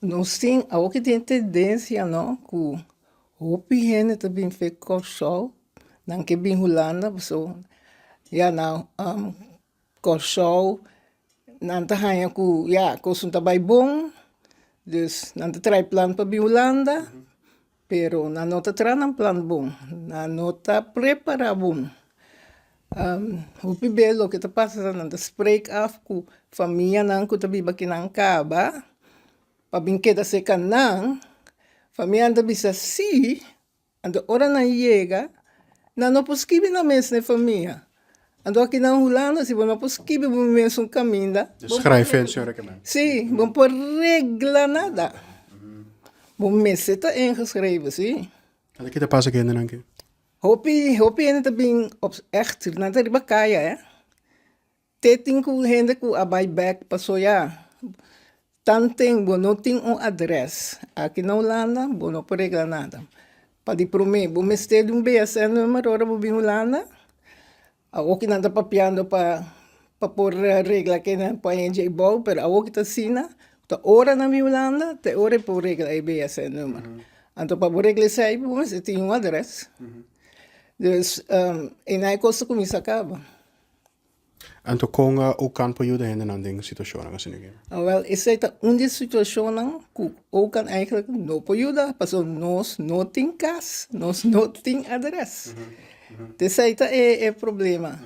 Nos tin awor ki tin tendensia no ku hopi hende ta bin fe Kòrsou, nan ke bin Hulanda pasobra ya na Kòrsou nan ta haña ku ya kos no ta bai bon, dus nan ta traha plan pa bin Hulanda, pero nan no ta traha nan plan bon, nan no ta prepará bon. Hopi bes loke ta pasa ta nan ta spreek af ku famianan ku ta biba akinan kaba pa bin keda serka nan, famianan ta bisa si, anto ora nan yega nan no por skibi nan mes na e famia, anto aki na Hulanda si bo no por skibi bo mes un kaminda, si, bo no por regla nada, bo mester ta ingeschreven si. Anto ki ta pasa ku hendenan aki? Hopi hopi hende ta bin op echt nan ta riba kaya eh. Te tin ku hende ku a bai bek paso ya tanten bo no tin un adres aki na Hulanda bo no por regla nada. Pa di prome bo mester di un BSN nummer ora bo bin Hulanda. Awor ki nan ta papiando pa pa por regla ke nan por haña dje bou pero awor ki ta asina ta ora nan bin Hulanda te ora e por regla e BSN nummer. Anto pa bo regla esei bo mester tin un adres. Dus einan e kos ta kuminsá kaba. Anto kon Ocan por yuda hendenan den situashonnan asina aki? Awel esei ta un di e situashonnan ku Ocan eigentlik no por yuda pasobra nos no tin kas, nos no tin adres. Esei ta e problema.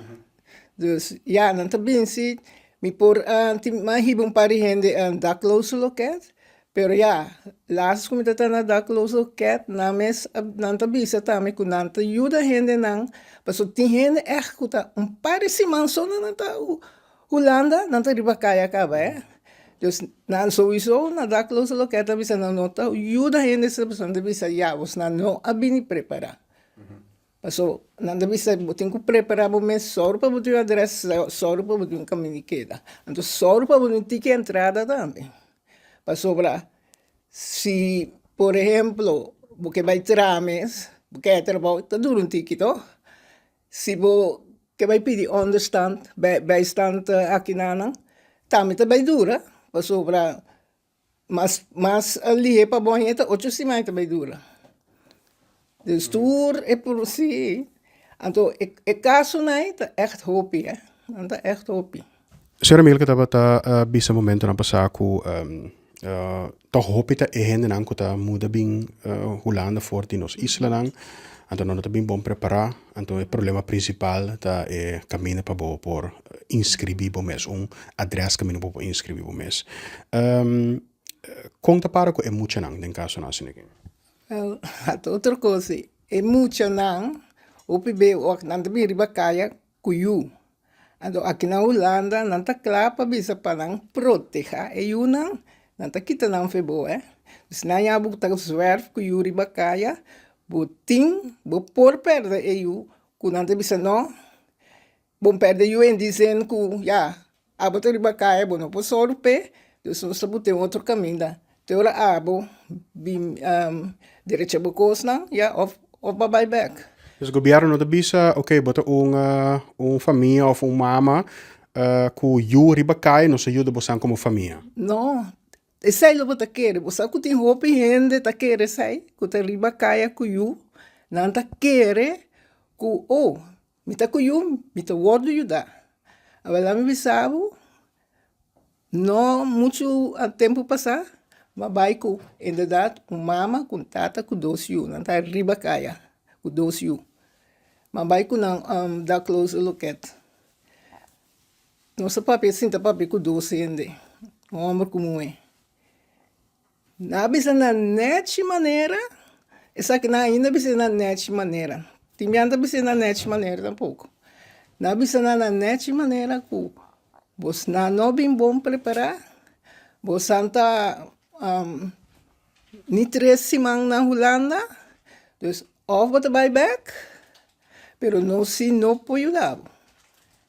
Dus ya nan ta binsi mi por tin mi a hiba un par di hende daklozenloket pero ya laatst ku mi ta ta na daklozenloket nan mes nan ta bisa tambe ku nan ta yuda hendenan pasobra tin hende ègt ku ta un par di siman so nan ta Hulanda nan ta riba kaya kaba eh dus nan souiso na daklozenloket ta bisa nan no ta yuda hende pasobra nan ta bisa ya bosnan no a bini prepara. Paso nan ta bisa bo tin ku prepará bo mes, sòru pa bo tin un adrès, sòru pa bo tin un kaminda di keda. Anto sòru pa bo tin un tiki entrada tambe. Pasobra si por ehemplo bo ke bai traha mes, bo ke haya trabou ta dura un tiki toh. Si bo ke bai pidi ònderstand, bijstand aki nan, tambe ta bai dura pasobra Mas mas lihe pa bo haña ta ocho siman ta bai dura. Dus tur e por si. Anto e e kasonan ei ta ègt hopi eh, nan ta ègt hopi. Señora Milka tabata bisa momentonan pasá ku tòg hopi ta e hendenan ku ta muda bin Hulanda for di nos islanan, anto nan no ta bin bon prepará, anto e problema prinsipal ta e kaminda pa bo por inskribí bo mes, un adrès kaminda bo por inskribí bo mes. Kon ta para ku e muchanan den kasonan asina aki? Wèl, ta otro kos ei. E muchanan hopi be wak nan ta bin riba kaya ku yu. Anto aki na Hulanda nan ta kla pa bisa pa nan protehá e yunan, nan ta kita nan fe bo eh. Dus nan ya bo ta zwerf ku yu riba kaya, bo tin, bo por pèrdè e yu ku nan ta bisa no, Bon perde yu en dicen cu ya, abo ta riba caya bo no por soru p'e, dus nos ta buta en otro caminda. Te ora abo bin derecha bo cosnan ya of of bo a bay bek. Dus gobierno no ta bisa ok bo ta un un famia of un mama cu yu riba caya nos ta yuda bosan como famia. No, esey lo bo ta kere. Bo sa cu tin hopi hende ta kere esey, cu ta riba caya cu yu, nan ta kere cu oh Mi ta ku yu, mi ta wòrdu yudá. Awor mi bisa bo, no muchu tempu pasá mi a bai ku inderdat un mama ku un tata ku dos yu, nan ta riba kaya ku dos yu. Mi a bai ku nan daklozenloket. Nos a papia sinta papia ku dos hende, un hòmber ku muhé. Nan a bisa na nechi manera, esaki nan ainda a bisa na nechi manera. Tin biaha nan ta bisa na nechi manera tampoko. Nan a bisa nan na nechi manera ku bosnan no bin bon prepará, bosan ta ni tres siman na Hulanda, dus òf bo ta bai bèk, pero nos si no por yuda bo.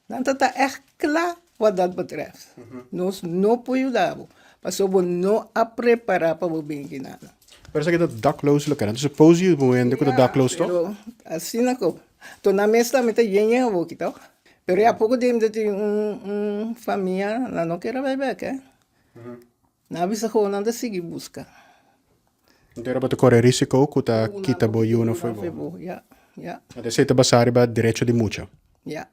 Nan ta ta ègt kla wat dat betreft. Nos no por yuda bo, pasobra bo no a prepará pa bo bin aki nada. Pero esaki ta dakloos lo keda. Suppose yu bo hende ku ta dakloos toch? Pero asina ku to nan mes tambe ta yen yen awoki toch. Pero ya poko tempu ta tin un un famia nan no kere bai bek eh. Nan a bisa ku nan ta sigui buska. Anto era bo ta kore risiko ku ta kita bo yunan fo'i bo. Ya, ya. Anto esei ta basá riba derecho di mucha. Ya.